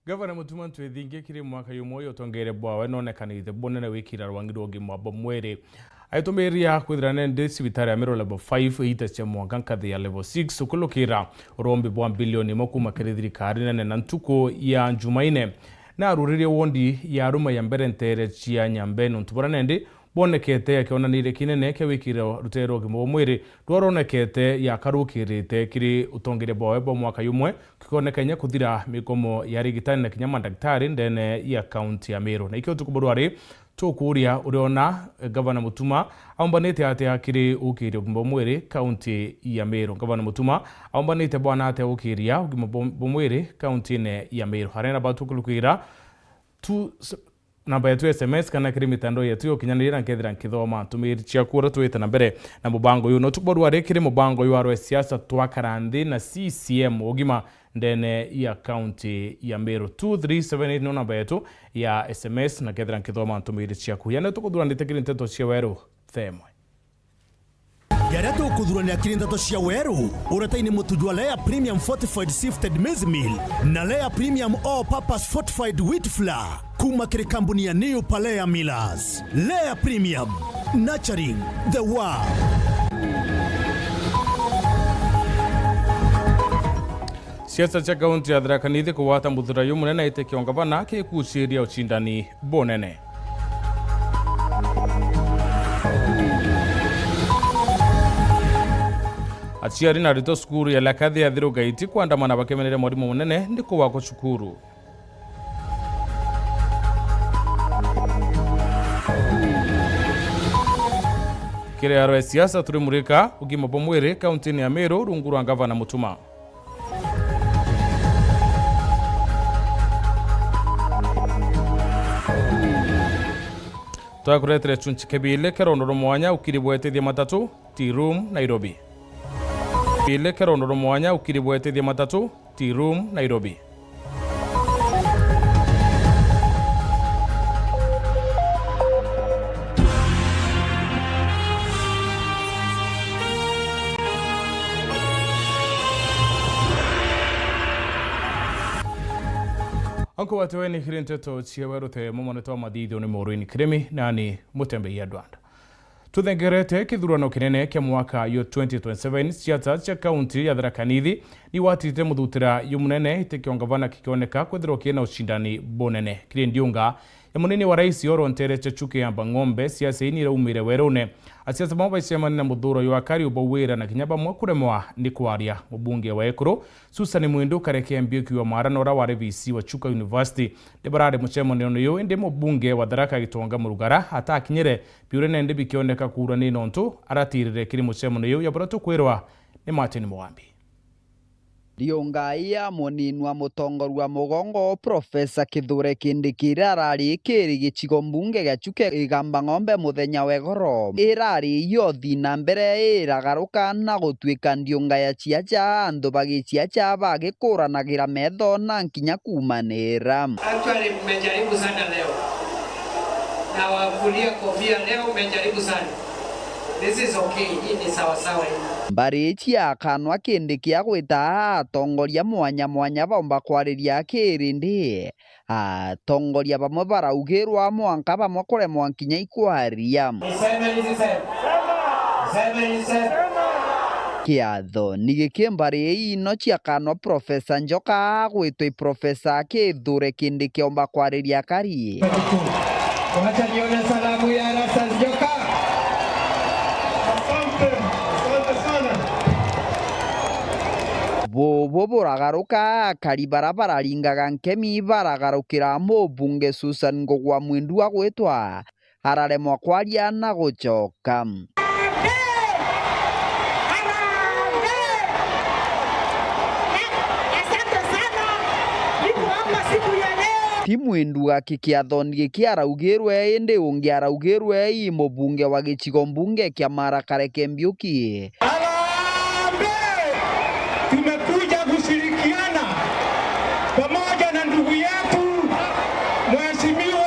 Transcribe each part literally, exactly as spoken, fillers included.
Gavana Mutuma Ntwethingia kiri mwaka yumwe uyu utongeere bwawe nonekanite bunene wikira rwangi rwa ugima bwa mwiri. Aitumiria kwithira nendi cibitari ya Meru Level five iita cia mwanka nkathi ya Level six ukulukira urombi bwa bilioni imwe kuuma kiri thirikari nene na ntuku ya Njumaine. Na aruririe wondi ya aruma ya mbere nteere cia Nyambe nontu bura nendi bwonekete akionanirie kinene kia wikira rutere rwa ugima bwa mwiri rwa rwonekete yakarukirite kiri utongeria bwawe bwa mwaka yumwe, kikioneka inya kuthira mikomo ya arigitani na kinya mandagitari ndene ya kaunti ya Meru. Na ikio tukuburwa ri, tukuria uriona, eh, Gavana Mutuma aumbanite atia kiri ukiria ugima bwa mwiri kaunti ya Meru? Gavana Mutuma aumbanite bwana atia ukiria ugima bwa, bwa mwiri kauntine ya Meru? Arena batu kulukira tu s-, namba yetu ya S M S kana kiri mitandao yetu ya ukinyaniria, na nkethira nkithoma ntumiri ciaku uria twite na mbere na mubango uyu. No tukuborwa ri kiri mubango uyu arwe siasa twakara nthi na C C M ugima ndene ya kaunti ya Meru. Two three seven eight no namba yetu ya S M S, na nkethira nkithoma ntumiri ciaku. Yani tukuthuranite kiri nteto cia weru themwe. Jaria tukuthuranira kiri nteto cia weru, uretaini mutu jwa Lea Premium Fortified Sifted Maize Meal na Lea Premium All Purpose Fortified Wheat Flour kuma kiri kambuni ya New Palea Millers. Lea Premium, nurturing the world. Siasa cia kaunti ya Tharaka Nithi kugwata muthura yu munene iti kio ngavana kikuciria ucindani bunene. Aciari na aritwa cukuru ya Lakathi ya Thiru Gaiti kwandamana bakemeneria mwarimu munene ndi kuwakwa cukuru. Kiri arwe siasa turi murika ugima bwa mwiri kauntini ya Meru rungu rwa ngavana Mutuma. Twakuretere chunchi kebile kerondo rwa mwanya ukiri bwetithia matatu, Tea Room, Nairobi. Kebile kerondo rwa mwanya ukiri bwetithia matatu, Tea Room, Nairobi. Anko wate weni kiri nteto cia weru te mumone twa mathithio ni Maureen Kirimi, nani Mutembei Adwanda. Tuthengerete kithurano kinene kia mwaka yo twenty twenty-seven, siasa cia kaunti ya Tharaka Nithi niwatite muthutira yu munene iti kio ngavana kikioneka kwithirwa kina ucindani bunene. Kiri ndiunga ya munini wa rais orontere cha chuke ya Mbang'ombe, siasa ii niraumire werune. Asiasa bamwe baicemania na muthuro jwa Kariu bauwira na kinya bamwe kuremwa ni kwaria. Mubunge wa ekuru Susan Mwindu Kareke Mbiuki wa Mara na uria wari V C wa Chuka University ni barari mucemanione uyu, indi mubunge wa Tharaka Gitonga Murugara atakinyire biure nende bikioneka kuura ni nontu aratirire kiri mucemanio uyu ya buria tukwirwa ni Martin Mugambi. Riunga ya munini wa mutongoria wa mugongo, Profesa Kithure Kindiki, iria arari kiri gicigo mbunge gia Chuka Igamba Ng'ombe muthenya wa igoro, irari iyo thi na mbere iragaruka na gutuika ndiunga ya ciaca, antu bagiciaca bagikura na gira metho na nkinya kuumanira. Actually, mmejaribu sana leo. Nawavulia kofia leo, mmejaribu sana. This is okay. Hii ni sawa sawa hii. Mbari cia kanwa kindi kia gwita atongoria mwanya mwanya baumba kwariria kiri ndi. Atongoria bamwe baraugirwa mwanka bamwe kuremwa nkinya ikwaria. Niseme nisiseme? Niseme nisiseme? Kiatho ni giki mbari ino cia kanwa Profesa Njoka agwitwa i Profesa Kithure Kindiki omba kwariria kari. Wacha nione salamu ya Rasta Njoka. Asante, asante sana. Bubu buragaruka, akari bara bararingaga nkemi baragarukira mubunge Susan Ngugwa Mwindu agwitwa araremwa kwaria na gucoka. Harambee! Harambee! Asante sana. Niko hapa siku ya leo. Ti Mwindu gaki kiathoni giki araugirwe, indi ungi araugirwe i mubunge wa gicigo mbunge kia Mara Kareke Mbiuki. Harambee! Tumekuja kushirikiana pamoja na ndugu yetu Mheshimiwa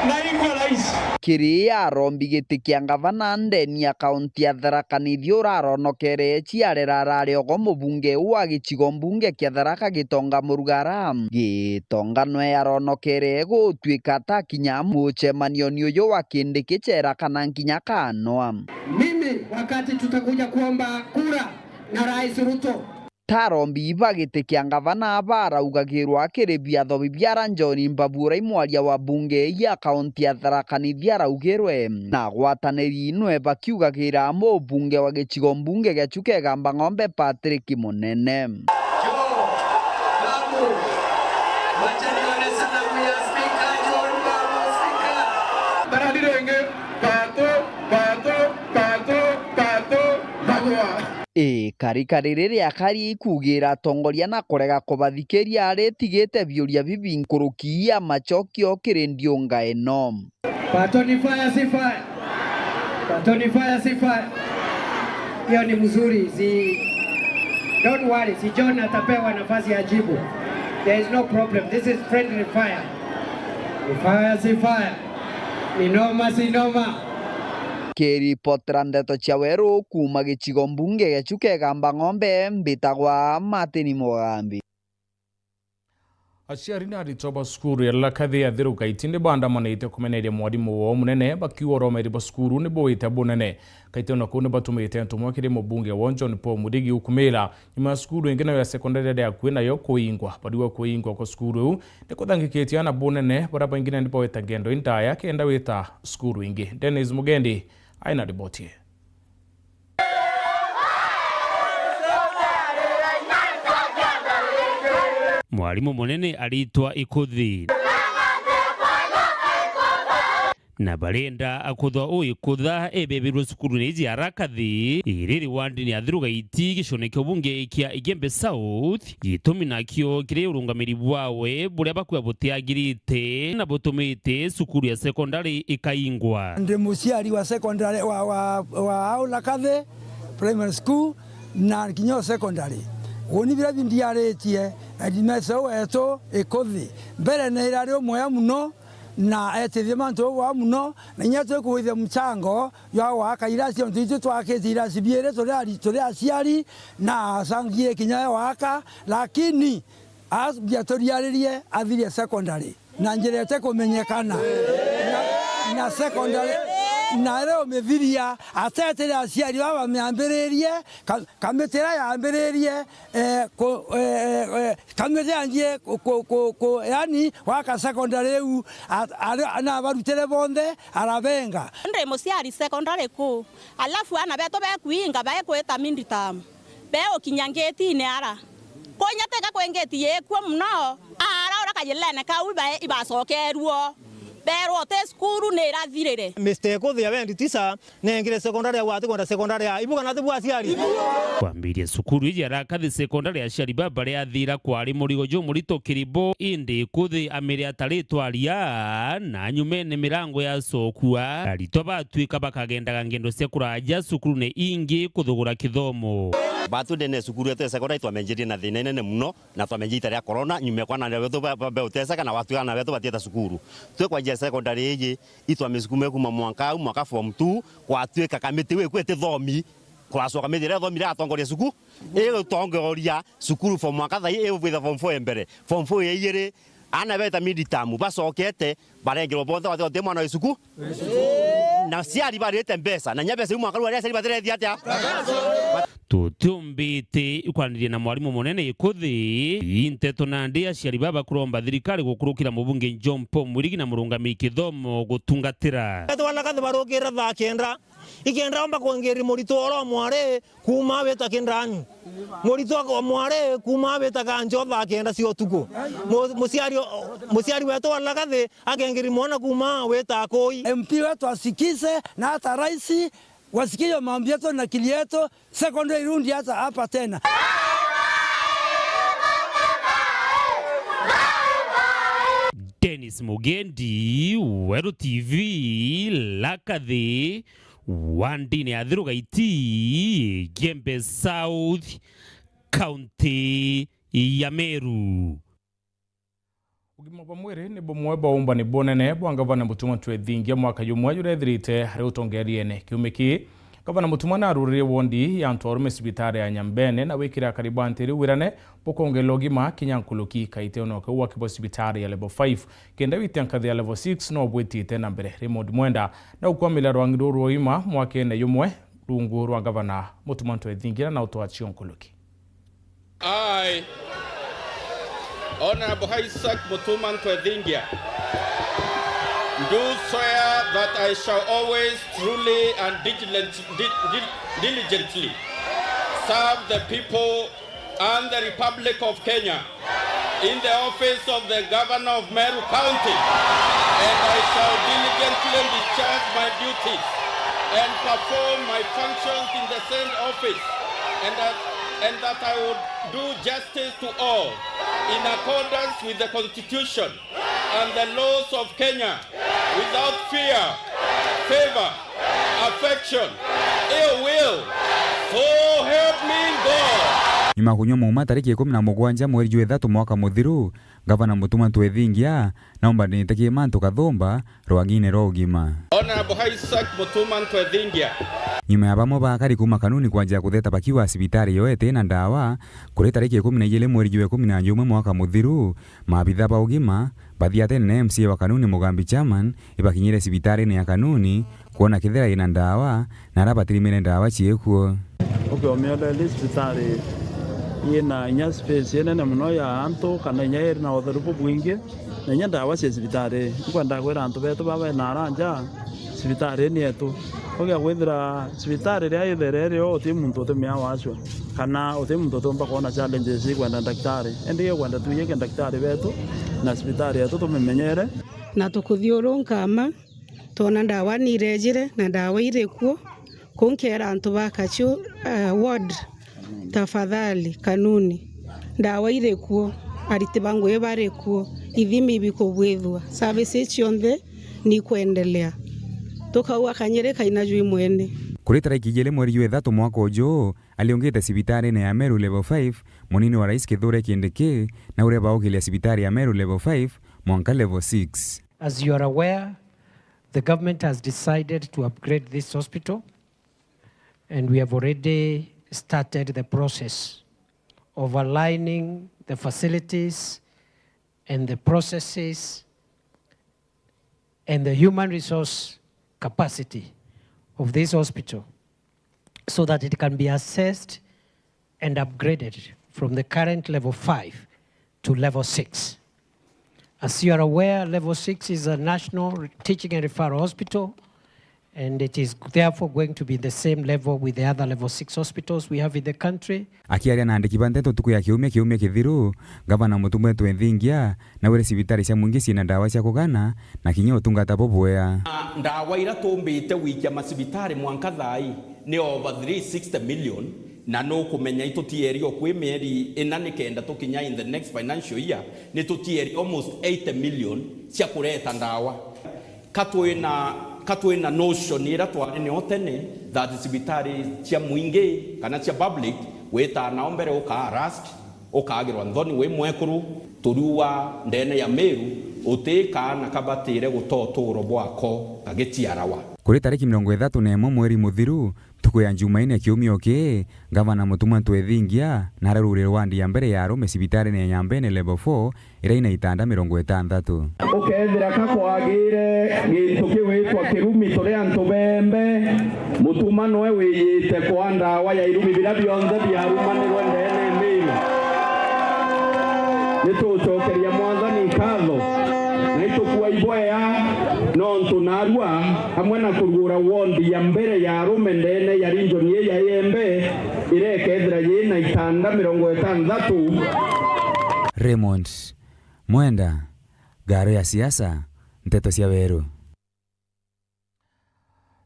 Naibu wa Rais. Kiri arombi giti kia ngavana ndeni ya kaunti ya Tharaka Nithi uraronokere ciarera arari ogo mubunge wa gicigo mbunge kia Tharaka Gitonga Murugara. Gitonga nwe aronokere gutuika atakinya mucemanioni uyu wa Kindiki cera kana nkinya kanwa. Mimi, wakati tutakuja kuomba kura na Rais Ruto, Tarombi ba giti kia ngavana baraugagirwa kiri biatho bibiara John Mbabu uria i mwaria wa mbunge ya kaunti ya Tharaka Nithi araugirwe na agwataniri nwe bakiugagira mubunge wa gicigo mbunge gia Chuka Igamba Ng'ombe Patrick Munene. Baradi ringi, Pato, Pato, Pato, Pato, Mathua. Ii karikari riria kari ikugira atongoria na kurega kubathikiria ritigite biuria bibi nkuruki ya macokio kiri ndiunga ino. Patoni fire si fire. Patoni fire si fire. Hiyo ni mzuri. Si, don't worry. Si John atapewa nafasi ya jibu. There is no problem. This is friendly fire. Ni fire si fire. Ni noma si noma. Kiripotera ndeto cia weru kuuma gicigo mbunge gia Chuka Igamba Ng'ombe, mbitagwa Martin Mugambi. Aciari na aritwa ba cukuru ya Lakathi ya Thiru Gaiti ni baandamanite kumeneria mwarimu wao munene, bakiuga uromeri ba cukuru ni buite bunene. Gaiti ona kuu ni batumite ntumwa kiri mubunge wao John Paul Murigi ukumira nyuma ya cukuru ingi nayo ya sekondari iria akui nayo kuingwa. Bariwa kuingwa kwa cukuru iu ni kuthangikitie ana bunene, baria baingi nandi bawita ngendo indaya kenda wita cukuru ingi. Dennis Mugendi aina riboti ii. Mwarimu munene aritwa Ikuthi. Na barenda akuthwa u Ikutha ebebirwe cukurune iji ya Rakathi, iriri wandini ya Thiru Gaiti, gicone kia ubunge kia Igembe South. Gitumi nakio kiri urungamiri bwawe buria bakua butiagirite na butumite cukuru ya sekondari ikaingwa. Ndi muciari wa sekondari wa, wa, wa au Lakathi Primary School na kinya o sekondari. Uni biria bindiaritie headmaster wetu Ikuthi. Mbere ni irari umwea muno na etithia mantu bau baa muno, na inya twikugwithia mucango jwa gwaka irasi, ontu itwi twakite irasi biiri turi ari-, turi aciari, na acangie kinya e waka, lakini ambia turiaririe athirie secondary na njira itikumenyekana. Na, na secondary, na riu mithiria atetire aciari baba miambiririe, ka-, kamiti iria yambiririe, eh, ku-, eh, eh, eh, kamiti yanjie ku-, ku-, ku-, ku-, yani, gwaka secondary iu, a-, ari-, na abarutire bonthe, arabenga. Ndi muciari secondary ku, alafu ana betu bekuinga, baekwita midterm, beukinya ngitine ara. Kunya tiga kwi ngiti yikuo muno, ara ura kajirene kau ibae-, ibacokerua, berwa uti cukuru ni irathirire. Mister Kuthia wendi tisa, nengire secondary au atikwenda secondary ya ibu kana tibu aciari? Kwambiria cukuru iji ya Rakathi Secondary, aciari baba bariathira kwari murigo jumurito kiri bo, indi Kuthi amiri ataritwaria, na nyumene mirango yacokua. Aritwa batwika bakagendaga ngendo cia kuraja cukurune ingi kuthugura kithomo. Batu ndene cukuru yetu ya secondary twamenjirie na thina inene muno, na twamenjia ita ria corona, nyuma ya kwana na betu ba, ba, beuteseka na watwika na betu batieta cukuru. Twi kwanjia secondary iji, itwamisukume kuma mwaka au, mwaka form two, kwatwika kamiti wi kwiti thomi, kuracoka kamiti iria thomi iratongoria cukuru, itongoria cukuru form mwaka thai, iwitha form four e mbere, form four ya ijiri, ana beta midterm, bacokete, barengerwa bonthe, wati, wati mwana wi cukuru. Na ciari barite mbeca, na nya mbeca iu mwaka riu aria aciari batirethia atia? Tutiumbite ikwaniria na mwarimu munene Ikuthi, ii nteto nandi aciari baba kuromba thirikari gukurukira mubunge John Paul Mwirigi na murungamiri kithomo gutungatira. Betu Lakathi barukira thaa kenda, ikenda omba kwingiri muritwa oro mwari kuma wita Kindani. Muritwa o mwari kuma wita Kanjo thaa kenda cia utuku. Mu-, muciari o-, muciari wetu wa Lakathi akengiri mwana kuma wita Akui. M P wetu asikize na hata rais wasikie maombi yetu na kilio yetu, secondary irundi hata hapa tena. Dennis Mugendi, Weru T V, Lakathi, wandini ya Thiru Gaiti, Gembe South, County ya Meru. Ugima bwa mwiri ni bumwe bwa umbani bunene bwa Ngavana Mutuma Ntwethingia mwaka jumwe jurethirite ari utongeriene. Kiumia kii, Ngavana Mutuma naruririe wondi ya antu arume cibitari ya Nyambene na wikire akari ba nti iri wirane bukongerera ugima kinya nkuruki. Kaite ono kau waki bwa cibitari ya level five kenda witia nkathi ya level six no bwitite na mbere. Raymond Mwenda na ukwamila rwangi ruru rwa ugima mwakene jumwe rungu rwa Ngavana Mutuma Ntwethingia na utwachi o nkuruki. I, Honorable Isaac Mutuma Ntwethingia, do swear that I shall always truly and diligent-, di-, di-, diligently serve the people and the Republic of Kenya in the office of the Governor of Meru County, and I shall diligently discharge my duties and perform my functions in the said office, and that, and that I would do justice to all in accordance with the Constitution and the laws of Kenya without fear, favor, affection, ill will. So help me God. Nyuma ya kunyua muuma tariki ikumi na mugwanja mweri jwa ithatu mwaka muthiru, Ngavana Mutuma Ntwethingia naumbanite ki mantu kathumba rwangine rwa ugima. Honorable Isaac Mutuma Ntwethingia. Nyuma ya bamwe ba akari kuuma Kanuni kwanjia kutheta bakiuga cibitari yo iti na ndawa, kuri tariki ikumi na ijiri mweri jwa ikumi na jumwe mwaka muthiru, maabitha ba ugima bathiatene na M C A wa Kanuni Mugambi Chairman ibakinyire cibitarine ya Kanuni kwona kethira ina ndawa na ara batirimire ndawa ciikuo. Ukiomia leli cibitari yina inya space inene mono ya antu kana inya iri na utheru bubwingi na inya ndawa cia cibitari. Nkwenda kwira antu betu baba na ara nja cibitarini yetu. Ugia kwithira cibitari riria ithere rio uti muntu utimia wacua kana uti muntu utiumba kwona challenges ikwenda ndagitari. Indi ikwenda tuiyike ndagitari betu na cibitari yetu tumimenyere. Na tukuthiurunka ama, twona ndawa ni irejire na ndawa iri kuo. Kuu nkeera antu ba Kachu, eh, ward, tafadhali, Kanuni, ndawa iri kuo, ariti ba ngugi bari kuo, ithimi ibikubwithua, services cionthe ni ikwendelea. Tukauga kanyiri kaina jwi mwene. Kuri tariki ijiri mweri jwa ithatu mwaka uju, aliungite cibitarine ya Meru Level five, munini wa rais Kithure Kindiki na uria baukiria cibitari ya Meru Level five mwanka Level six. As you are aware, the government has decided to upgrade this hospital, and we have already started the process of aligning the facilities and the processes and the human resource capacity of this hospital so that it can be assessed and upgraded from the current level five to level six. As you are aware, level six is a national re-, teaching and referral hospital, and it is therefore going to be the same level with the other level six hospitals we have in the country. Akiaria na andiki ba nteto ntuku ya kiumia kiumia kithiru, Ngavana Mutuma Ntwethingia naugire cibitari cia mwingi ciina ndawa cia kugana na kinya utungata bubwea. Na ndawa iria tumbite gwikia macibitari mwanka thaa ii ni over three sixty million, na nukumenya itutieri o kwi mieri ina nikenda tukinya in the next financial year, nitutieri almost eighty million cia kureta ndawa. Ka twina, ka twina notion iria twari nio tene that cibitari cia mwingi kana cia public witaa nao mbere ukaa rust, ukagirwa nthoni wi mwekuru, turiua ndene ya Meru, uti kaana kabatire guta uturo bwako kagiciarawa. Kuri tariki mirongo ithatu na imwe mweri muthiru, ntuku ya Njumaine kiumio kii, Ngavana Mutuma Ntwethingia nararurire wandi ya mbere ya arume cibitarine ya Nyambene Level four iria ina itanda mirongo itantatu. Ukethira ka kwagire gintu kiwitwa kirumi turi antu bembe, Mutuma noe wiyite kwa ndawa ya irumi biria bionthe biarumanirwe ndene Meru. Nitucokeria Mwathani nkatho na itukua iboya nontu narua amwe na kurugura wondi ya mbere ya arume ndene ya region ii ya Igembe iria ikethira yina itanda mirongo itantatu. Raymond Mwenda, Ngaro ya Siasa, Nteto cia Weru.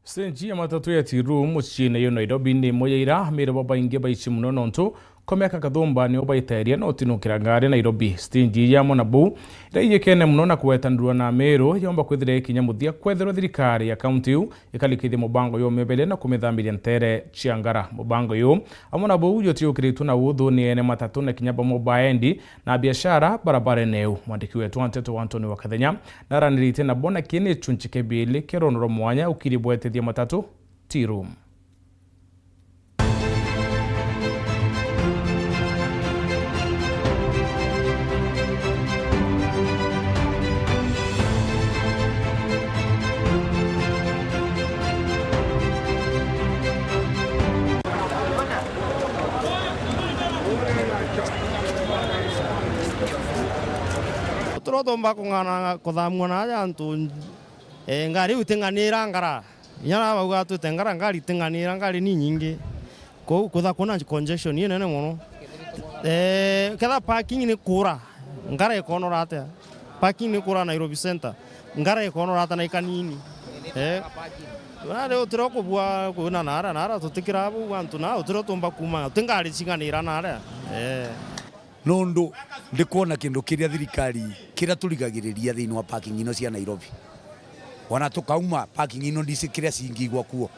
Stage ya matatu ya Tea Room muciine yo Nairobi ni imwe ya ira amiri babaingi baici mono nontu kwa miaka kathumba nio baiteeria na utinukira ngari Nairobi. Stage iria amwe na buu iria iyikene mono na kugwetanirua na Meru yomba kwithira ikinya muthia kwethirwa thirikari ya kaunti iu ikarikithia mubango yo miberia na kumithambiria nteere cia ngara. Mubango uyu amwe na buu jutiukiritwe na uthu ni ene matatu na kinya bamwe baendi na biashara barabarene iu. Mwandiki wetu wa nteto Anthony wa Kathenya naraniritie nabo na kii ni gicunchi kia biili kia rono rwa mwanya ukiri bwetethia matatu Tea Room. Turia tumba kung'ana kuthamua na aja antu, eh, ngari iu iting'anira ngara. Inya na bauga twite ngara, ngari iting'anira, ngari ni nyingi. Kou kutha kuna congestion inene mono. Eh, ketha parking ni kura, ngara ikonora atia? Parking ni kura Nairobi Center, ngara ikonora atia na ikanini? Eh. Na riu utire kubua kwina nara, nara tutikira bau antu na utire tumba kuma, uti ngari cing'anira nara. Eh. Nondu ndikwona kindu kiria thirikari, kiria turigagiriria thiini wa parking ino cia Nairobi. Wana tukauma, parking ino ndisi kiria cingigwa kuo.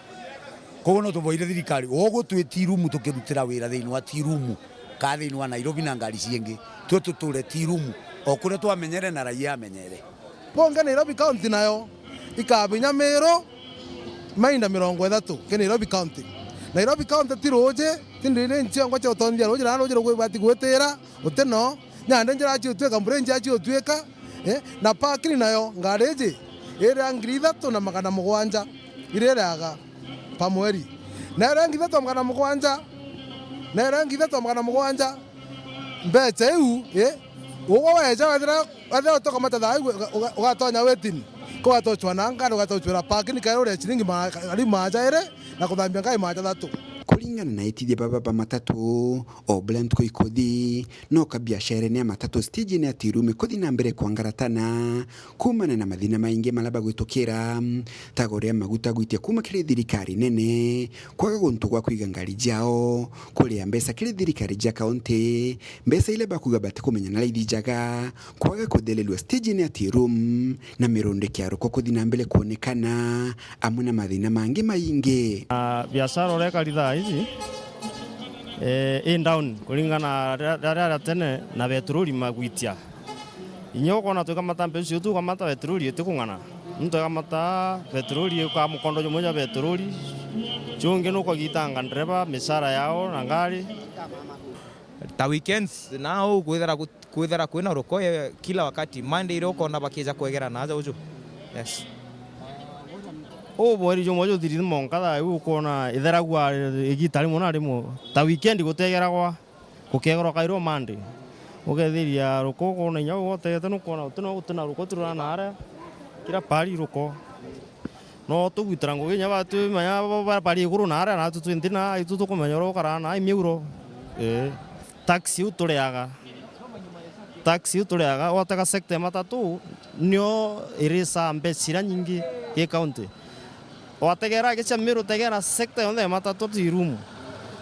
Koguo no tuboire thirikari, ugu twi tea room tukirutira wira thiini wa tea room, ka thiini wa Nairobi na ngari ciingi, twe tuture tea room, o kuria twamenyere na raia amenyere. Bunge Nairobi County nayo ikabinya Meru mainda mirongo ithatu ki Nairobi County. Nairobi County ti ruuji, ti ndiri nchiongwa cia utonthia ruuji, na ruuji rugwibati gwitira, uti no, nyande njira acio utwika, mbura inji acio utwika, eh, na parking nayo ngari iji iria ngiri ithatu na magana mugwanja iria iriaga pa mweri. Na iria ngiri ithatu na magana mugwanja, na iria ngiri ithatu na magana mugwanja, mbeca iu, eh, ugwe weja wethira, wethira utokamata thaa iu, uga-, uga-, ugatonya waiting, kugatochwa na ngari, ugatochwira parking, karia uria ciringi ma-, karibu maja iri, na kuthambia ngari maja thatu. Kuringana na aitithia baba ba matatu, o buria ntuku ikuthi, no kabiasharene ya matatu stejine ya Tea Room ikuthi na mbere kwangaratana, kuumana na mathina maingi maria bagwitukira, ta guria maguta gwitia kuuma kiri thirikari nene, kwaga guntu gwa kwiga ngari ciao, kuria mbeca kiri thirikari cia kaunti, mbeca iria bakuga batikumenya na raithi njaga, kwaga kuthererua stejine ya Tea Room, na mirundiki ya ruko kuthi na mbere kwonekana, amwe na mathina mangi maingi. Ah, biashara uria ikari thaa ici, eh, i down kuringana na ria-, ria-, ria tene na petroli magwitia. Inya ukona twikamata mbeca icio tukamata petroli itikung'ana. Muntu ekamata petroli, ukaa mukondo jumwe ja petroli, jungi nukugitanga ndereba, micara yao na ngari. Ta weekends, na au kwithira gut-, kwithira kwina ruko, eh, kila wakati. Monday iria ukona bakija kwegera na aja uju. Yes. Uu bweri jumwe juthirite mwanka thaa iu ukona itheragua igita rimwe na rimwe. Ta weekend gutegeragwa, gukegerwa kairwa Monday. Ukethiria ruko ukona inya uu utegete nukwona utina, utina ruko turana aria. Kila pahali ruko. No tugwitira ngugi inya batu menya ba-, ba-, bari iguru na aria, na tu twi nthi na, itu tukumenya uria ukara na imiuro. Ii. Taxi iu turiaga. Taxi iu turiaga, watega sector ya matatu, nio irisa mbeca iria nyingi gi county. Wategera gicia Meru, tegera sector yonthe ya matatu Tea Room.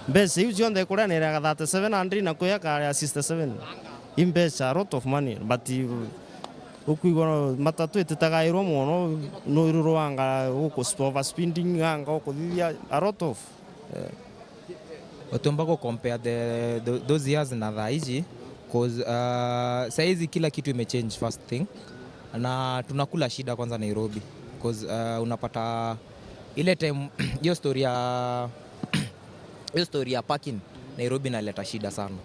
Mbeca iu cionthe ikuria ni iriaga thirty-seven hundred na kuya karia sixty-seven. I mbeca, a lot of money, but ukwigua matatu ititagairwa mono, no irurwanga guku overspeeding, anga ukuthithia a lot of, eh. Utiumba gu compare the, the, those years na thaa ici, 'cause, uh, saa hizi kila kitu imechange first thing, na tunakula shida kwanza Nairobi, 'cause, uh, unapata ile time hiyo story ya hiyo story ya parking Nairobi inaleta shida sana.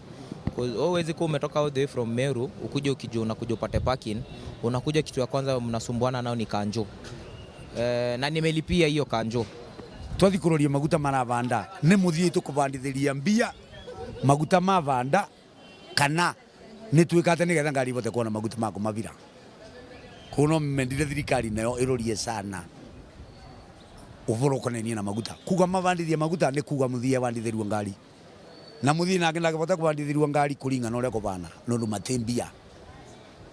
'Cause wewe huwezi kuwa umetoka all the way from Meru, ukuje ukijua unakuja upate parking, unakuja kitu ya kwanza mnasumbuana nao ni kanjo. Eh, na nimelipia hiyo kanjo. Twathi kuroria maguta marabanda, ni muthii tukubandithiria mbia, maguta mabanda, kana ni twika atia nigetha ngari ibote kwona maguta ma kumabira? Koguo no mendire thirikari nayo irorie sana uvoro ukonainie na maguta. Kuga mabandithie maguta ni kuga muthii abandithirue ngari. Na muthii nake ndakibota kubandithirua ngari kuringana na uria kubana, nondu mati mbia.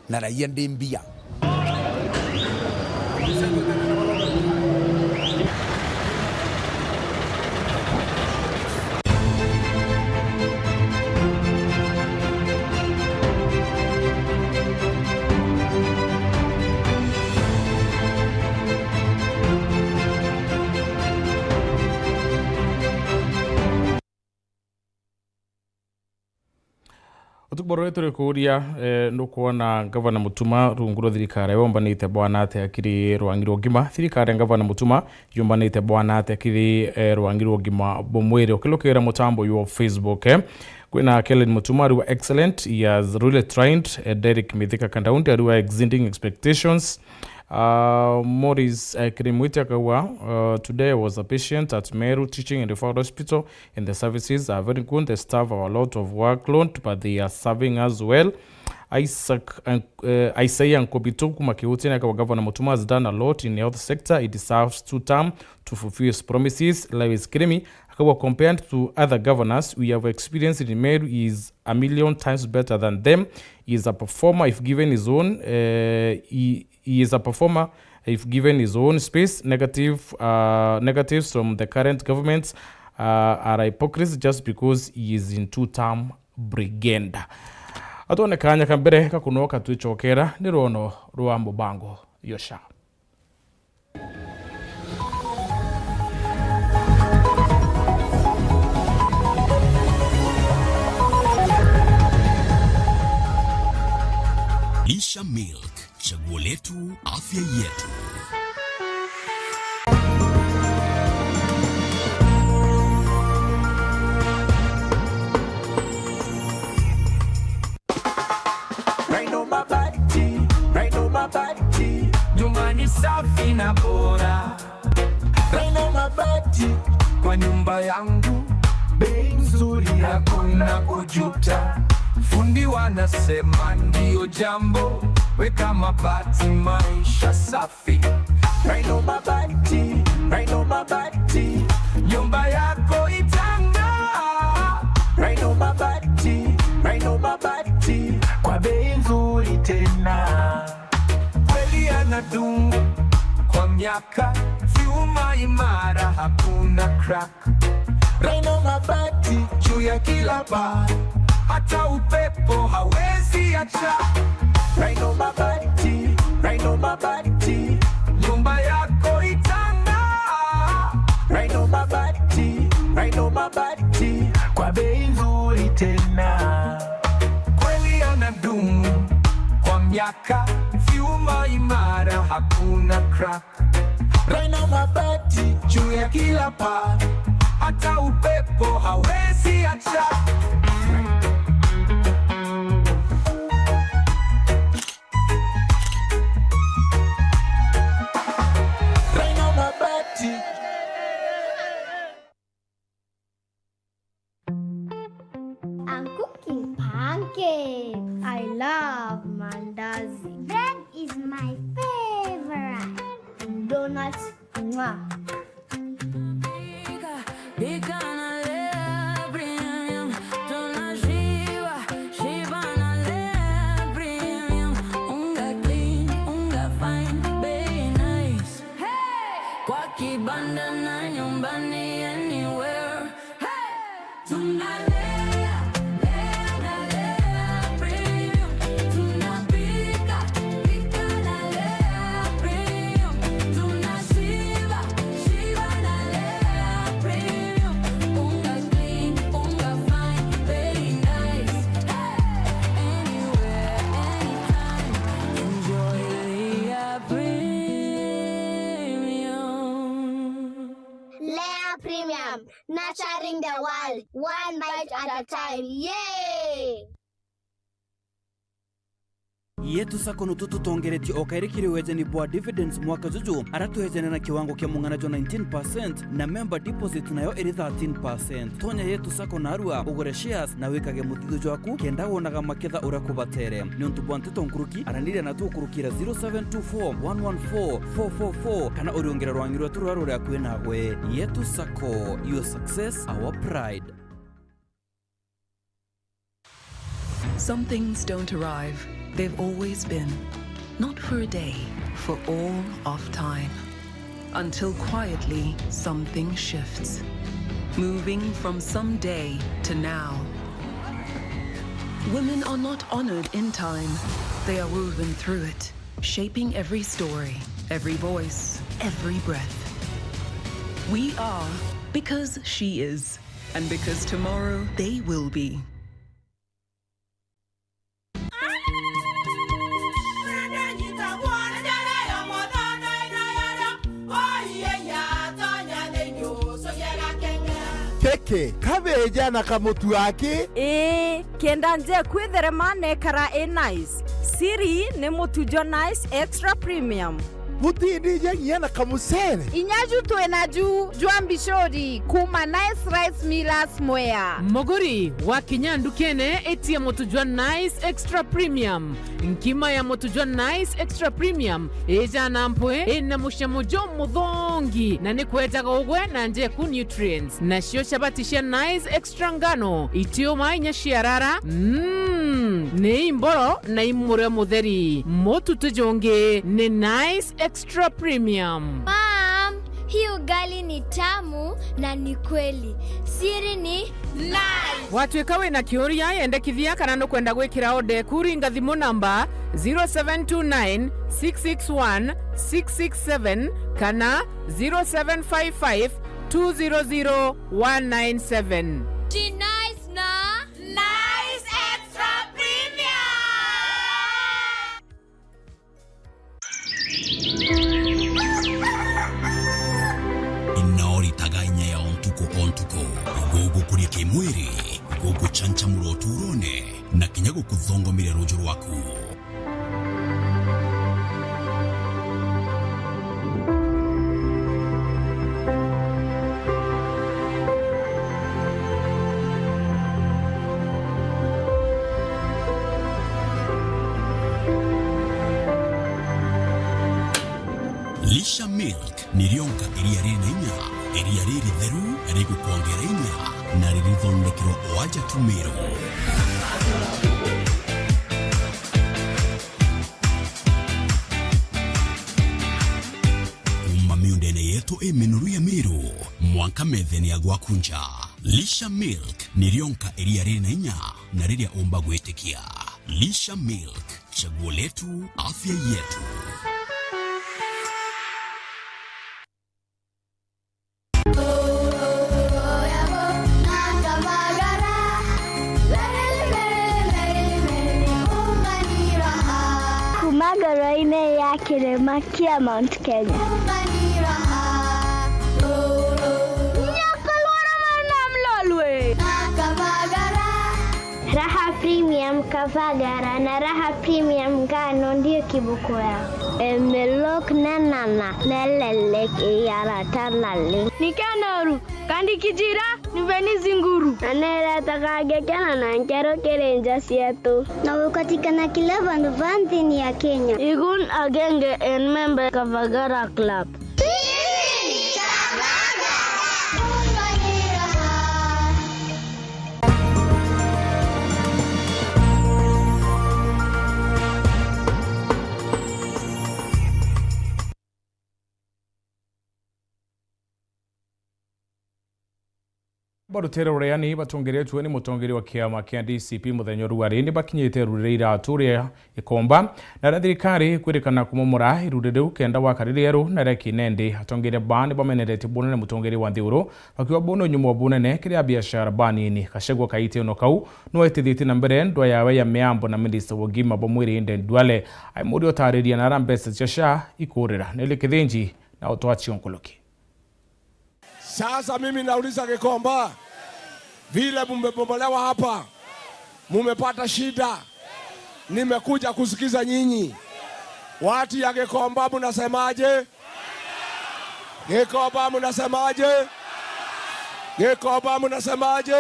Na raia ndi mbia. Oro turi kuuria, eh, nukwona Ngavana Mutuma rungu rwa thirikari yombanite bwana atia kiri rwangi rwa ugima? Thirikari ya Ngavana Mutuma yombanite bwana atia kiri, eh, rwangi rwa ugima bwa mwiri? Ukilukira mutambo jwa Facebook, eh, kwina Kellen Mutuma ariwa excellent, he has really tried, eh, Derek Mithika Kandaundi ariwa exceeding expectations. Uh, Morris, uh, Kirimwiti akauga, uh, "Today I was a patient at Meru Teaching and Referral Hospital and the services are very good. The staff have a lot of workload, but they are serving us well." Isaac, uh, uh, Isaiah Nkobitu kuma Kiutini akauga, "Governor Mutuma has done a lot in the health sector. He deserves two term to fulfill his promises." Lewis Kirimi akauga, "Compared to other governors we have experienced in Meru, he is a million times better than them. He is a performer if given his own, uh, he, he is a performer if given his own space. Negative, uh, negatives from the current government, uh, are hypocrisy just because he is in two-term brigade." Atwone kanya ka mbere ka kunoka twicokera ni rwono rwa mubango jwa SHA. Lisha Milk, chaguo letu, afya yetu. Rhino Mabati, Rhino Mabati, nyumba ni safi na bora. Rhino Mabati, kwa nyumba yangu, bei nzuri, hakuna kujuta. Fundi wanasema ndio jambo, weka mabati, maisha safi. Rhino Mabati, Rhino Mabati, nyumba yako itang'aa. Rhino Mabati, Rhino Mabati, kwa bei nzuri tena. Kweli yanadumu kwa miaka, vyuma imara, hakuna crack. Rhino Mabati juu ya kila paa, hata upepo hawezi acha. Rhino Mabati, Rhino Mabati, nyumba yako itang'aa. Rhino Mabati, Rhino Mabati, kwa bei nzuri tena. Kweli yanadumu kwa miaka, vyuma imara, hakuna crack. Rhino Mabati juu ya kila paa, hata upepo hawezi acha. Rhino Mabati. I'm cooking pancakes. I love mandazi. Bread is my favorite. Donuts, mwah. Pika na Lea Premium, tunashiba, shiba na Lea Premium. Unga clean, unga fine, bei nice. Hey! Kwa kibanda na nyumbani, anywhere. Hey! Tunalea, lea na Lea Premium. Tunapika, pika na Lea Premium. Tunashiba, shiba na Lea Premium. Unga clean, unga fine, very nice. Hey! Anywhere, anytime. Enjoy Lea Premium. Lea Premium, nurturing the world, one bite at a time. Yay! Yetu Sacco nutu tutongeretie o kairi kiri wejani bwa dividends mwaka juju, ara twejane na kiwango kia mung'ana jwa nineteen percent, na member deposit nayo iri thirteen percent. Tonya Yetu Sacco narua, ugure shares na wikage muthithio jwaku, kenda wonaga maketha uria kubatere. Niuntu bwa nteto nkuruki, araniria na tukurukira zero seven two four one one four four four four kana uriungire rwangi rwetu ruria ruri akui nawe. Yetu Sacco, your success, our pride. Some things don't arrive, they've always been. Not for a day, for all of time. Until quietly, something shifts. Moving from someday to now. Women are not honored in time, they are woven through it, shaping every story, every voice, every breath. We are because she is, and because tomorrow they will be. Eke, kabeja na kamutu aki? Ii, kenda nje kwitherema nekara i nice. Siri ni mutu jwa Nice Extra Premium. Butindijia nginya na kamucere? Inya ju twina ju jwa mbicuri kuma Nice Rice Millers Mwea. Muguri, wakinya ndukene, itia mutu jwa Nice Extra Premium. Nkima ya mutu jwa Nice Extra Premium ijana mpwi, ina mucamo jumuthongi, na ni kwejaga ugwe na njeku nutrients. Nacio chabati cia Nice Extra ngano, itiuma inya ciarara, mm, ni imboro na imurio mutheri. Mutu ti jungi, ni Nice Extra Premium. Mom, hii ugali ni tamu na ni kweli. Siri ni Nice. Watwika wina kiuria, yendekithia kana nukwenda gwikira order eku, ringa thimu namba zero seven two nine six six one six six seven kana zero seven five five two zero zero one nine seven. Ti Nice na Nice Extra Premium. Inaoritaga inya ya o ntuku o ntuku, gugukuria kimwiri, guguchanchamura uturone, na kinya gukuthongomeria ruju rwaku. Lisha Milk ni rionka iria riri na inya, iria riritheru, rigukwongera inya, na ririthondekerwa o aja Tumiru. Kuuma miundene yetu i minoru ya Miru, mwanka methene ya gwaku nja. Lisha Milk ni rionka iria riri na inya na riria umba gwitikia. Lisha Milk, chaguo letu, afya yetu. Kuma ngoro-inĩ ya kĩrĩma kĩa Mount Kenya. Nyokorwa na mwana mlolwe. Raha Premium Kavagara na Raha Premium Ngano ndio kiboko yao. Emelok na nana na lelek yara tanale. Ni kenoru, kandi kijira, ni veni zinguru. Na neretaga ngekena na nkero kiri nja cietu. Na gukatikana kila vandu va nthini ya Kenya. Igun agenge en member Kavagara Club. Barutere rureani batongeretue ni mutongeria wa kiama kia D C P muthenya uru ari ni bakinyite rurire iratu ria Gikomba, na aria thirikari kwirikana kumomora irurire riu kenda gwaka riria rieru na ria kinendi. Atongeria baa ni bameneretie bunene mutongeria wa nthiguru, bakiuga buu ni unyumo bunene kiri abiashara banini. Gachagua kaite ono kau, niwe etithitie na mbere ndwa yawe ya miambo na minista wa ugima bwa mwiri Aden Duale. Aimuria utariria na aria mbeca cia SHA ikurira. Nelly Kithinji na utwachi o nkuluki. Sasa mimi nauliza Gikomba, vile mumebomolewa hapa, mumepata shida, nimekuja kusikiza nyinyi. Watu ya Gikomba, mnasemaje? Gikomba, mnasemaje? Gikomba, mnasemaje?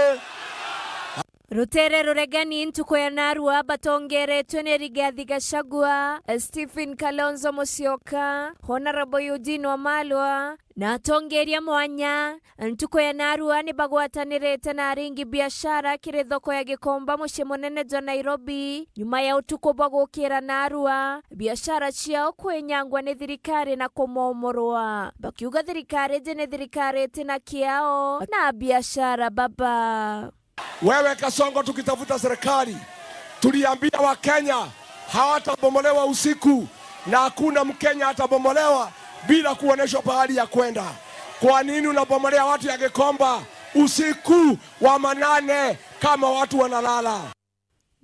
Rutere ruregani ntuku ya narua batongeretwe ni Rigathi Gachagua, Stephen Kalonzo Musyoka, Honorable Eugene Wamalwa, na atongeria mwanya. Ntuku ya narua ni bagwatanirite na aringi biashara kiri thoko ya Gikomba, mucii munene jwa Nairobi, nyuma ya utuku bwa gukira narua, biashara ciao kwinyangwa ni thirikari na kumomorwa, bakiuga thirikari iji ni thirikari itina kiao na biashara baba. Wewe Kasongo, tukitafuta serikali, tuliambia Wakenya hawatabomolewa usiku, na hakuna Mkenya atabomolewa bila kuoneshwa pahali ya kwenda. Kwa nini unabomolea watu ya Gikomba usiku wa manane kama watu wanalala?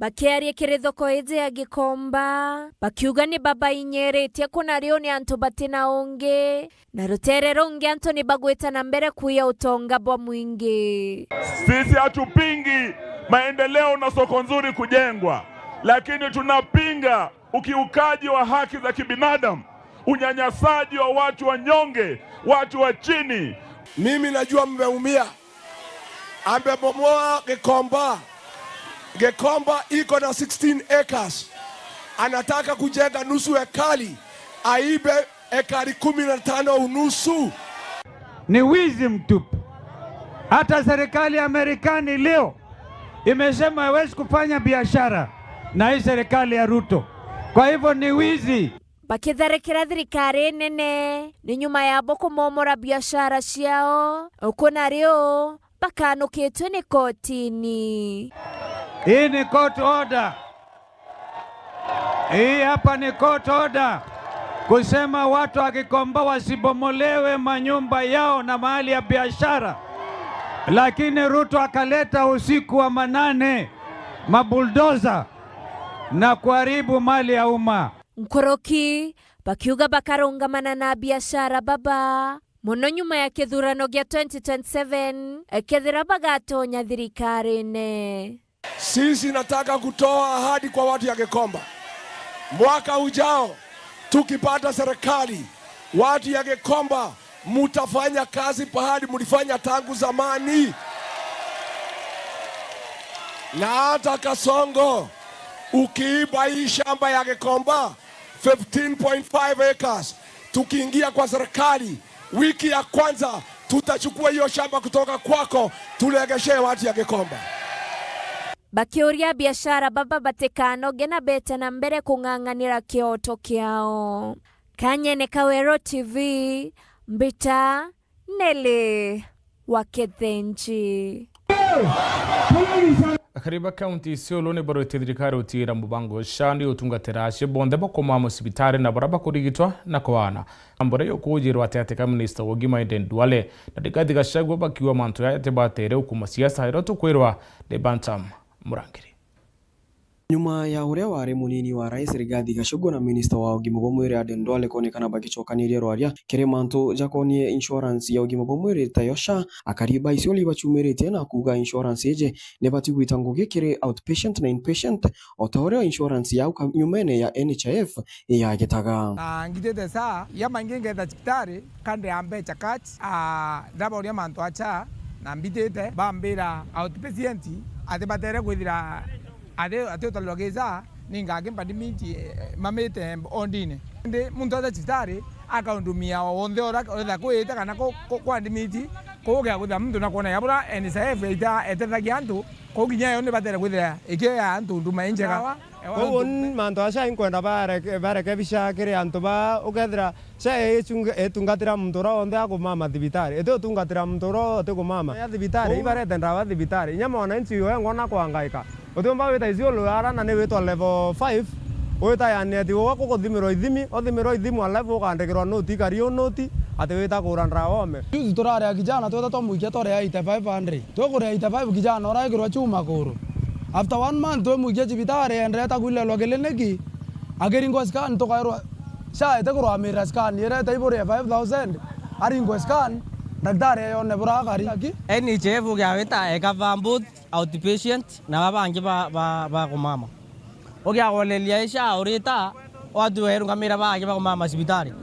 Bakiaria kiri thoko iji ya Gikomba, bakiuga ni babainyiritie kuna riu ni antu batina ungi, na rutere rungi antu ni bagwita na mbere kuiya utonga bwa mwingi. Sisi hatupingi maendeleo na soko nzuri kujengwa, lakini tunapinga ukiukaji wa haki za kibinadamu, unyanyasaji wa watu wanyonge, watu wa chini. Mimi najua mmeumia. Amebomoa Gikomba. Gikomba iko na sixteen acres. Anataka kujenga nusu ekari, aibe ekari kumi na tano unusu. Ni wizi mtupu. Hata serikali ya Marekani leo imesema haiwezi kufanya biashara na hii serikali ya Ruto. Kwa hivyo ni wizi. Bakitharikira thirikari nene ni nyuma yabo kumomora biashara ciao, uku na riu bakanukitwe ni kotini. Hii ni court order. Hii hapa ni court order kusema watu wa Gikomba wasibomolewe manyumba yao na mahali ya biashara. Lakini Ruto akaleta usiku wa manane, mabuldoza na kuharibu mali ya umma. Nkuruki bakiuga bakarungamana na biashara baba mono nyuma ya kithurano gia twenty twenty-seven, kethira bagatonya thirikarine. Sisi nataka kutoa ahadi kwa watu ya Gikomba. Mwaka ujao, tukipata serikali, watu ya Gikomba, mutafanya kazi pahali mulifanya tangu zamani. Na hata Kasongo, ukiiba hii shamba ya Gikomba, fifteen point five acres, tukiingia kwa serikali, wiki ya kwanza, tutachukua hiyo shamba kutoka kwako, tulegeshee watu ya Gikomba. Bakiuria biashara baba batikanoge na bete na mbere kung'ang'anira kioto kiao. Kanyene ka Weru T V, mbita Nelly wa Kithenji. Akari ba kaunti Isiolo ni barwite thirikari utiira mubango SHA ni utungatira acio bonthe bakomaa mucibitari na baria bakurigitwa na kwaana. Mbura yukujirwa ati ati ka minista wa ugima Aden Duale na Rigathi Gachagua bakiuga mantu jaya ti batere ukuma siasa, iria tukwirwa ni Bantam Murangiri. Nyuma ya uria wari munini wa Rais Rigathi Gachagua na minista wa ugima bwa mwiri Aden Duale kwonekana bagicokaniria rwaria kiri mantu jakonie insurance ya ugima bwa mwiri tayo SHA, akari ba Isiolo ibacumiritie na kuuga insurance iji ni bati gwita ngugi kiri outpatient na inpatient, o ta uria insurance yau ka-, nyumene ya N H I F yagitaga. Na ngitite SHA, ya maingi ngetha cibitari, kandi ya mbeca cash, ah, ndaboria mantu acha, na mbitite, bambira outpatient, ati batere kwithira ati, ati utalwa giza, ninga akimpa ndimiti, eh, mamite ondine. Ndi muntu aja cibitari, akaundumia o wonthe ora, oretha kwite kana ku, ku, kwa ndimiti, kugia kwithira muntu na kwona ya bura N H I F ita, etethagia antu, kou kinya yo ni batere kwithira ikio ya antu nduma injega. Koguo ni mantu acio inkwenda bareke-, barekebisha kiri antu ba, ukethira SHA ichunga-, itungatira muntu uria wonthe akumama thibitari. Iti utungatira muntu uria uti kumama. Ya thibitari, ibarete ndawa thibitari. Inya mwananchi wengwa na kwangaika. Utiumba wita Isiolo ara na ni witwa level five, wita yani ati uga kuguthimirwa ithimi, uthimirwa ithimi alafu ukandikirwa noti, ikari u noti, ati wita kugura ndawa ome. Juzi turari a kijana tweta twamwikia twari eighty-five hundred. Tukuria eighty-five, kijana uraikirwa chuma kuru. After one month twimwikia cibitari, endete kwilelwa kiliniki, akiringwa scan, tukairwa SHA itikurwamirira scan, irete iburi ya five thousand, aringwe scan, daktari eyone bura akari. N H I F ugiawita e cover both outpatient na baba bangi ba, ba, ba kumama. Ugiagoleria SHA urita, watu werungamira baage bagumama cibitari.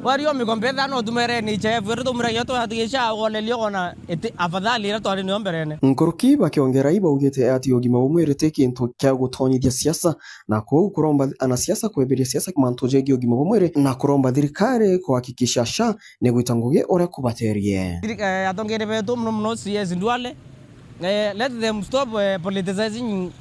Wari o mikombe ithano utumere N H I F, iri tumuragia tu ati SHA ugoleria ugona iti afadhali ira twari nio mberene. Nkuruki bakiongera ibaugite ati ugima bwa mwiri ti kintu kia gutonyithia siasa, na kwou kuromba anasiasa kweberia siasa mantu jegie ugima bwa mwiri, na kuromba thirikari kuhakikisha SHA ni gwita ngugi uria kubaterie. Thiri-, eh, atongeria betu muno muno C S Duale, eh, let them stop, eh, politicizing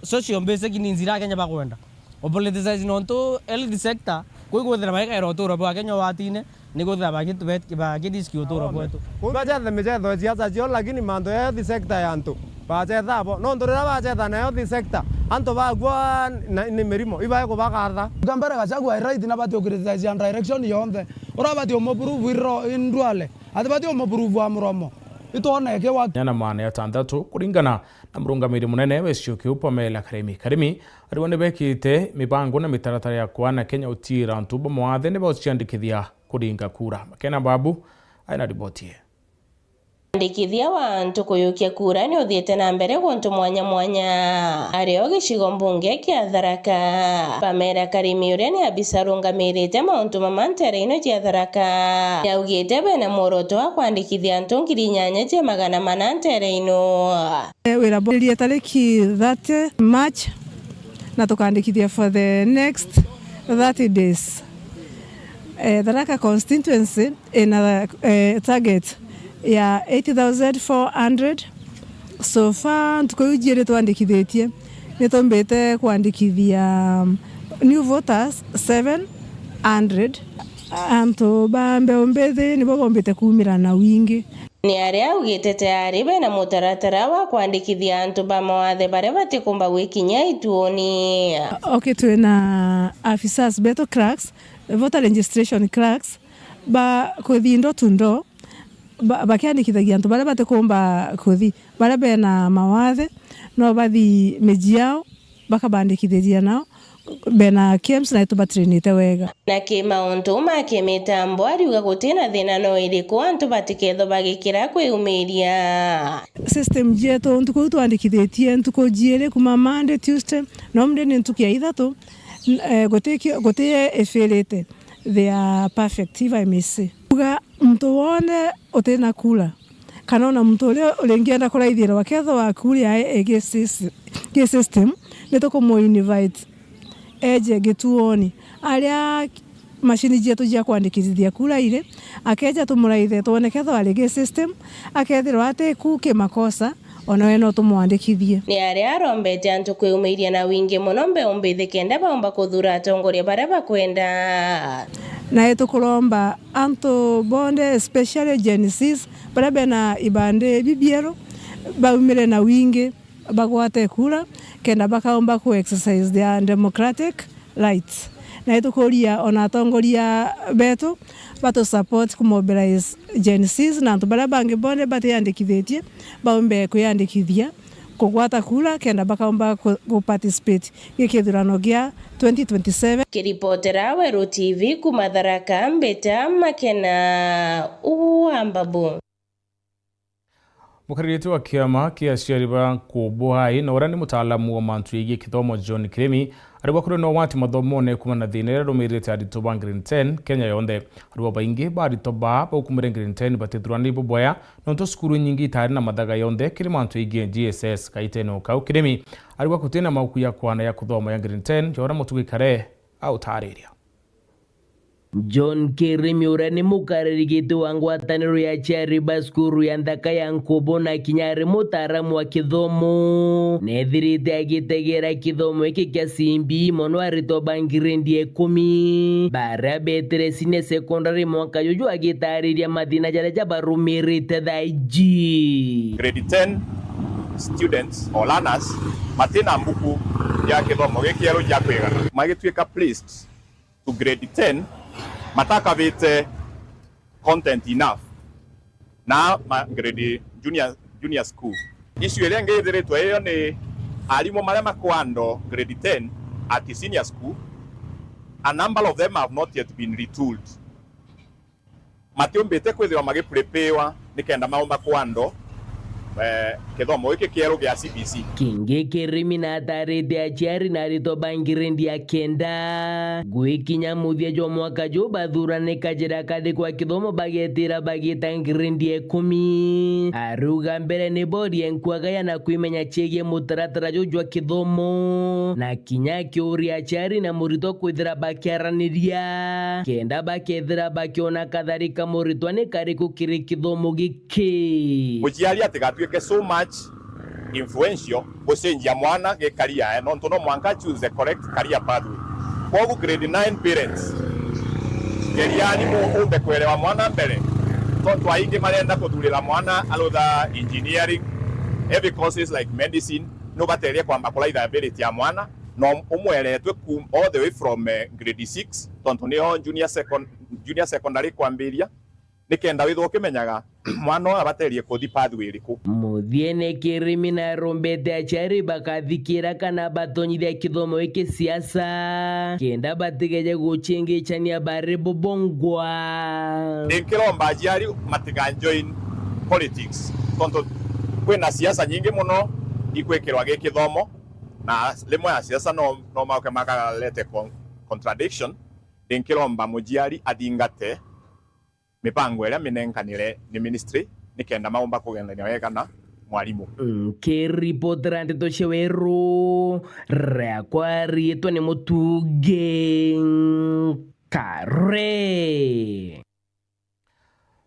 social basic needs iria Akenya bakwenda. Upoliticize nontu health sector, kwi kwithira baikaira uturo bwa Kenya ugwatine, ni kwithira baki-, baki-, bakiriski uturo bwetu. Bacethe micetho ya siasa cio, lakini mantu ya health sector ya antu, bacetha abo. Nontu riria bacetha na health sector, antu bakua na, ni mirimo, ibae kubagatha. Kambere Gachagua e right na bati ucriticize direction yonthe. Uria bati umuprove iro indwale. Ati bati umuprove wa muromo. Nitwona ikiwa kinya na maana ya tantatu, kuringana na murungamiri munene wa gicigo kiu, Pamela Karimi. Karimi ariwa ni bekite mibango na mitaratara ya kwana Kenya utiira antu ba mawathe ni bauciandikithia kuringa kura. Makena Babu aina riboti ye. Wandikithia wa antu kuyukia kura ni uthiite na mbere guntu mwanya mwanya. Ario gicigo mbunge kia Tharaka, Pamela Karimi, uria ni abisa arungamirite mauntu mama nteere ino cia Tharaka, ni augite bena mworoto wa kwandikithia antu ngiri inyanya cia magana mana nteere ino. Eh, wira bwambiririe tariki thirty March, na tukandikithia for the next thirty days. Eh, Tharaka constituency ina, eh, target ya eight thousand four hundred. So far, ntuku iu jiiri twandikithitie, ni tumbite kwandikithia, um, new voters seven hundred. Antu ba mbeu mbithi nibo bombite kuumira na wingi. Ni aria augite tayari bena mutaratara wa kwandikithia antu ba mawathe baria batikumba gwikinyia ituoni. Okay, twina afisas betu clerks, voter registration clerks, ba kuthi door to door, ba-, bakiandikithagia antu baria batikumba kuthi. Baria bena mawathe no bathi miji yao, bakabandikithiria nao, bena KEMS na itubatrainite wega. Na ki mauntu ma kimitambo, ariuga gutina thina no iriku antu batikethwa bagikira kwiumiria. System jietu ntuku iu twandikithitie ntuku jiiri, kuma Monday, Tuesday, na Monday ni ntuku ya ithatu, n-, eh, guti ki-, guti ifirite, they are perfect, if I may say. Kuga muntu wone utina kura, kana ona muntu uria uringienda kuraithirwa, akethwa akuria e, e, gi sys-, gi system, ni tukumu invite eje gituoni. Aria macini jietu jia kwandikithia kura iri, akeja tumuraithe, twone kethwa ari gi system, akethirwa ati ku ki makosa, ona we no tumwandikithie. Ni aria arombete antu kwiumiria na wingi mono mbeu mbithi kenda baumba kuthura atongoria baria bakwenda. Na itukuromba antu bonthe, especially Gen Zs, baria bena ibandi bibieru, baumire na wingi, bagwate kura, kenda bakaumba ku exercise their democratic rights. Na itukuria ona atongoria betu batu support ku mobilize Gen Zs na antu baria bangi bonthe batiandikithitie, baumbe kwiyandikithia kugwata kura, kenda bakaumba ku, ku participate gi kithurano gia twenty twenty-seven. Kiripotera Weru T V kuma Tharaka, mbita Makena wa Mbabu. Mukaririte wa kiama kia aciari ba Nkubu High na uria ni mutaalamu wa mantu yegii kithomo, John Kirimi, ariuga kuri na ugwati mathomone kumana na thina iria irumirite aritwa ba grade ten Kenya yonthe. Ariuga baingi ba aritwa baa baukumire grade ten batithurani bubwea, nontu cukuru inyingi itari na mathaga yonthe kiri mantu yegii G S S. Kaitene o kau, Kirimi ariuga gutina mauku ya kwana ya kuthoma ya grade ten, ya uria mutugi kare autariria. John Kirimi, uria ni mukariri giti wa ngwataniro ya aciari ba cukuru ya nthaka ya Nkubu na kinya ari mutaaramu wa kithomo, nethirite agitegera kithomo giki kia C B E mono aritwa ba grade ya ikumi, baria betire senior secondary mwaka juju, agitariria mathina jaria jabarumirite thaa iji. Grade ten students or learners matina mbuku ya kithomo gikieru ja kwigana, magituika placed to grade ten matakabite content enough na ma grade junior, junior school. Issue iria ingi ithiritwe iyo ni arimu maria makwando grade ten at senior school, a number of them have not yet been retooled. Matiumbite kwithirwa magipreparewa nikenda maumba kwando, eh, kithomo giki kieru gia C B C. Kingi Kirimi natarite aciari na aritwa ba grade ya kenda gwikinya muthia jwa mwaka ju bathurane kajira kathi kwa kithomo bagetira bagita grade ya ikumi. Ariuga mbere ni borie nkuagaya na kwimenya ciegie mutaratara ju jwa kithomo, na kinya akiuria aciari na muritwa kwithira bakiaraniria kenda bakethira bakiona kathari ka muritwa ni kariku kiri kithomo giki. Muciari atigatuike so much influential gucenjia mwana gi career, eh, nontu no mwanka choose the correct career pathway. Kwogu grade nine parents, geriani mu-, umbe kuelewa mwana mbere, tontu aingi marenda kuthurira mwana arutha engineering, heavy courses like medicine, nubaterie kwamba kuraitha ability ya mwana, na um-, umweretwe kum-, all the way from, eh, grade six, tontu niyo junior second-, junior secondary kwambiria, nikenda withwa ukimenyaga mwana uyu abaterie kuthi pathway iriku. Muthiene kirimi na arombete aciari bakathikira kana batonyithia kithomo giki siasa, kenda batigeje gucingichania bari bubongwa. Nkiromba aciari matiga join politics, tontu kwina siasa nyingi muno ikwikirwa gi kithomo, na rimwe a siasa no, no mauke makarete con-, contradiction. Nkiromba muciari athingate mipango iria minenkanire ni ministry, nikenda maumba kugendania wega na mwarimu. Nkiripotera ndeto cia weru, riakwa riitwa ni Mutungi Kare.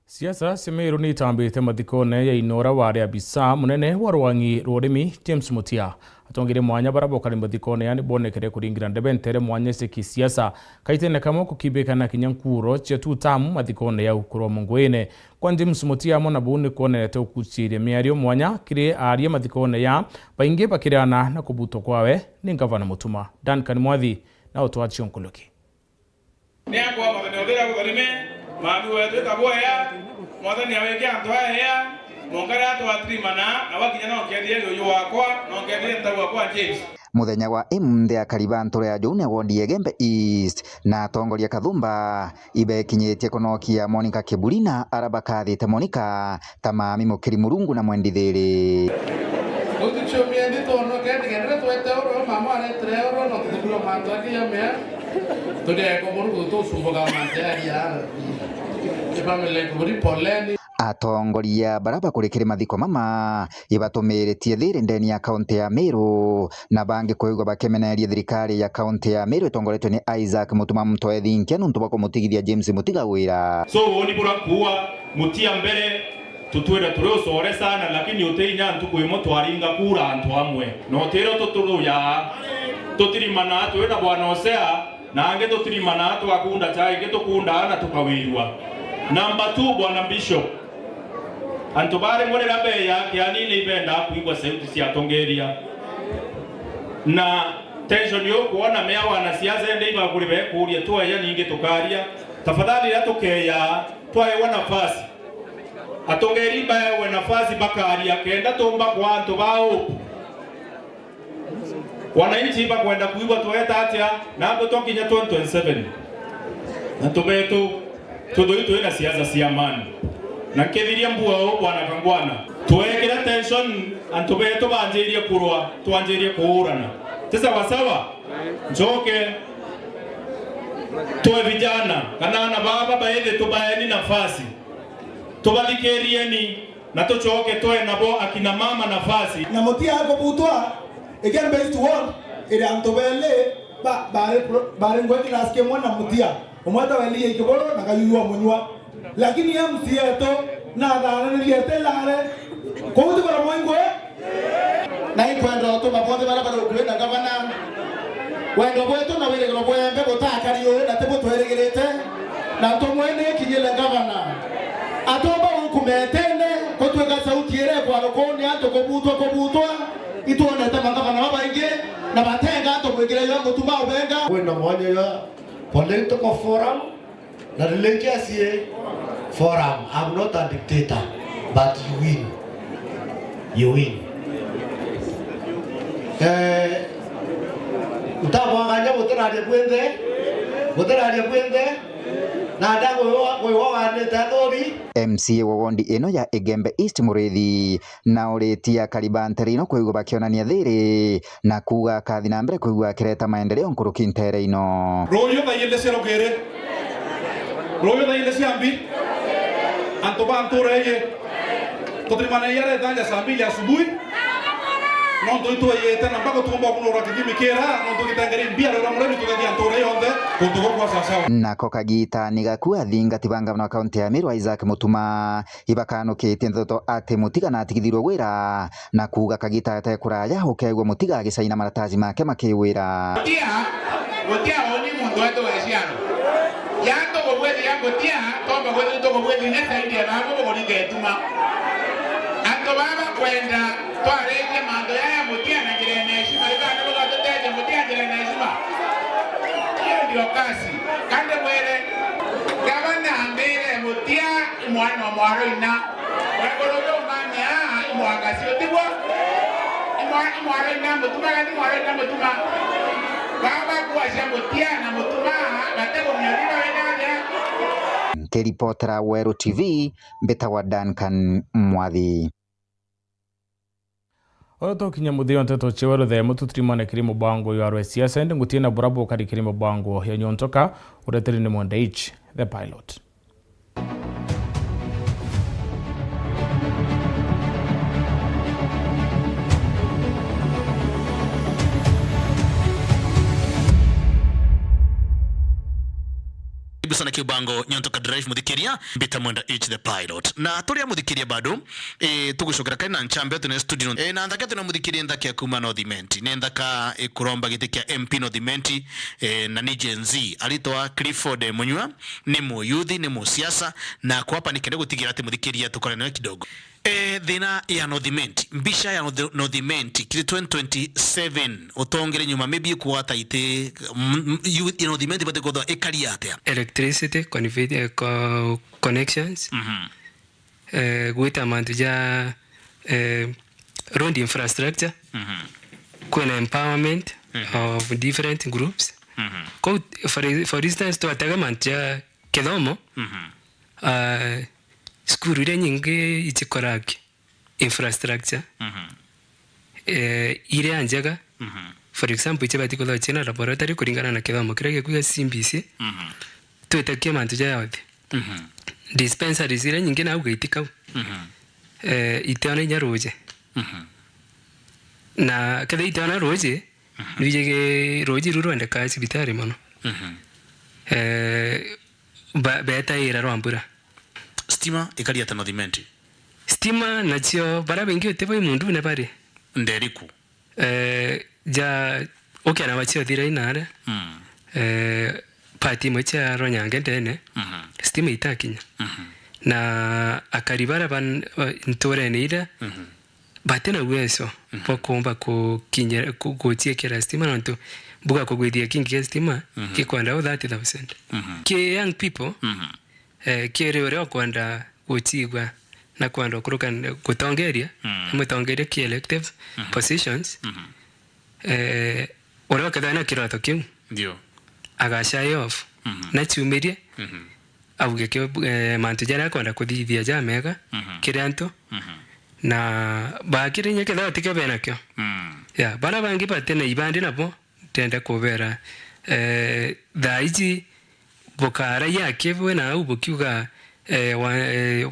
Siasa cia Meru ni itambite mathikone ya ino uria wari abisa munene wa rwang'i rwa urimi, James Mutia. Atongeria mwanya bara bokari mathikone ya ni bonekere kuringira ndebe ntere mwanya cia kisiasa. Kaitene kamwe kukimbikana kinya nkuro cia two term mathikone yau kurwa Mungwine. Kwa James Mutia, amwe na buu ni kwonete ukuciria miario mwanya kiri aaria mathikone ya, baingi bakirana na kubutwa kwawe ni ngavana Mutuma. Duncan Mwathi na utwacio nkuluki. Ni akwa Mwathani uthira gutharime, maami wetu itabwea, Mwathani aweke antu aya ea, monga riria twatirimana, na wakinya no nkethie uyu wakwa, no nkethie ntau wakwa James. Muthenya gwa imunthi, akari ba ntura ya Joune ward ya Igembe East na atongoria kathumba ibekinyitie kunokia Monica Kiburi na ara bakathite Monica ta maami mukiri Murungu na mwendi thiri. Utuchumie ndi tuonoke, ndigende twete oro, mama aretere oro, no tuthugura mantu aki ya mea. Turieko Murungu tucumbuka mantu ya ria. Ni family Kiburi, poleni. Atongoria bara bakuri kiri mathiko mama ibatumiritie thiri ndeni ya kaunti ya Meru, na bangi kwigua bakimeneria thirikari ya kaunti ya Meru itongoretwe ni Isaac Mutuma Mtoe Thinkia nuntu bwa kumutigithia James Mutiga wira. So, woni bura kuua Mutia mbere, tutwire turi ucore sana, lakini uti inya ntuku imwe twaringa kura antu amwe. Na utiro tuturuyaa, tutirimanaa twi na Bwana Hosea, na angi tutirimanaa twakunda chai, ingi tukundaa na tukawirua. Number two, Bwana Bishop, antu bari murira mbee ya kiani ni ibendaa kwigua sauti cia atongeria. Na tension yo kuona mea wanasiasa ende ibakuri bekuria, twaya ningi tukaria. Tafadhali, riria tukeya, twaewa nafasi. Atongeri baewe nafasi bakaria kenda tumba kwa antu ba hope. Wananchi bakwenda kuigua tweta atia, na antu twakinya twenty twenty-seven. Antu betu, tuthoi twi na siasa cia amani. Na nkithiria mbua uu, Bwana Kangwana, twekira tension, antu betu banjirie kurwa, twanjirie kuurana. Ti sawa sawa? Njoke, twe vijana, kana ana baba baithi tubaeni nafasi. Tubathikirieni na tucoke twe nabo akina mama nafasi. Na Mutia akubutwa, Igembe East Ward, iri antu beli ba-, bari pro-, bari ngwe class kimwe na Mutia. Umwe etagwa Elia Ikiburu na Kayuyu wa Munywa. Lakini M C A yetu nathananirie ete lare. Kuu ti bara mwaingwe? Na inkwenda utuma bonthe baria bari ukuhi na gavana, wendo bwetu na wirigiro bwembe butakari uu na tibu twirigirite, na tumwene kinyile gavana. Atomba gukumetene gutwika sauti iria ikwarukuni antu kubutwa, kubutwa. Itwonete magavana babaingi na batenga antu mwingire yo Mutuma ubenga. Kwina mwanya ya political forum, na religious forum. I'm not a dictator, but you win. You win. Eh, ntabwanganya butiraria bwinthe, butiraria bwinthe, na ndagwiwa, gwiwa wanite athuri. M C A wa wondi ino ya Igembe East Murithi na uritie akari ba ntere ino kwigua bakionania thiri na kuuga akathi na mbere kwigua akireta maendeleo nkuruki ntere ino. Ruuyu thaa igiri cia rukiri, ruuyu thaa igiri cia mbi, antu ba ntura iji, tutirimanai areta ja saa mbili asubuhi, nontu itwiyite na mbago tuumba kunura kithimi kira, nontu gitengeri mbia rura murimi tugethi antu uria yonthe kuntu gukwa sawasawa. Nako kagitani gaku athingati ba ngavana wa kaunti ya Meru Isaac Mutuma ibakanukitie ndeto ati Mutiga natigithirwe wira na kuuga kagita gate kuraya ukeegua Mutiga agicaina maratathi make makiwira. Mutia, Mutia uu ni muntu wetu wa ciaro. Ya tugubwithia Mutia, tomba gwithu tugubwithia inya saidi ya bamwe bukuringa ituma. Antu baba kwenda twaririe mantu jaya Mutia na njira ina heshima, ibana bugatutethia Mutia njira ina heshima. Hiyo ndio kazi. Kandi mwire, gavana ambire Mutia i mwana wa mwaro ina. Maguru jumamea imwagacio, tiguo? Imwa-, imwaraina mutuma, gati mwaraina mutuma. Baba kwacia mutia na mutuma, bate kumia biba wenda atia? Nkiripotera Weru T V, mbitagwa Duncan Mwathi. Oro tukinya muthia wa nteto cia Weru the Mutu, tutirimane kiri mubango ya rwe siasa, indi ngutina bura bukari kiri mubango ya nyontoka, ureteri ni Mwenda H, the pilot. Karibu sana Kiubango, Nyontoka Drive, muthikiria, mbita Mwenda H the pilot. Na turia muthikiria bado, eh, tugucokera kari na nchambe yetu na studio. Eh, na nthaka yetu na muthikiria nthaka ya kuma North Imenti. Ni nthaka ikuromba giti kia M P North Imenti, eh, na ni Gen Z. Aritwa Clifford Munyua, ni muyuthi, ni musiasa, na kwapa ni kenda gutigira ati muthikiria tukore nawe kidogo. Eh, thina ya North Imenti, mbica ya North, North Imenti, kiri twenty twenty-seven, utongere nyuma, maybe ikwata iti, mm, mm, youth ya North Imenti ibate kwithwa ikari atia? Electricity, conve-, eh, co-, connections, Mhm. eh, gwita mantu ja, eh, road infrastructure, Mhm. kwina empowerment Mhm. of different groups. Mhm. Kou, for, for instance, twatega mantu ja kithomo, Mhm. ah, cukuru iria nyingi icikoraga infrastructure, Mhm. eh, iria njega. Mhm. For example, ichibati kwithirwa ciina laboratory kuringana na kithomo kiria gikuga C B C. Mhm. Twitakia mantu ja health. Mhm. Dispensaries iria nyingi nau gaitikau. Mhm. Eh, itiona inya ruji. Mhm. Na kethira itiona ruji, Mhm. rwijigi ruji ru rwendekaa cibitari mono. Mhm. Eh, ba-, betaira rwa mbura. Stima ikari ata North Imenti? Stima nacio, baria baingi uti bai mundune bari. Nderiku? Eh, ja, ukena bacio thira inare. Mm. Eh, part imwe cia Rwanyange ndene, Mhm. stima itakinya. Mhm. Na akari baria ban-, ba-, nturene iria, Mhm. bati na uwezo Mhm. bwa kuumba kukinyira-, ku-, guciikira stima, nontu mbuga kugwithia kingi gia stima Mhm. gikwenda o thirty thousand. Mhm. Ki young people, Mhm. eh, kiri uria ukwenda guciigua na kwenda ukuruka n-, gutongeria, Mm. na mutongeria ki elective Mhm. positions, Mhm. eh, uria ukethira na kiroto kiu, Ndio. aga shy off, Mhm. na ciumirie, Mhm. auge kio, eh, mantu jaria akwenda kuthithia jamega Mhm. kiri antu, Mhm. na bakiri inya kethira utikio benakio. Mm. Ya, baria bangi bati na ibandi nabo, ndenda kubera, eh, thaa iji bukaraia aki bwe na au bukiuga, eh, wa, eh,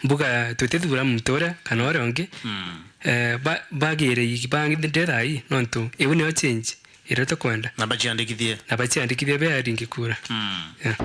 mbuga tutithura muntu uria kana uria ungi, Mm. eh, ba-, bagire ibandi thaa ii, nontu iu nio change iria tukwenda. Na baciandikithie. Na baciandikithie be aringi kura. Mm. Yeah.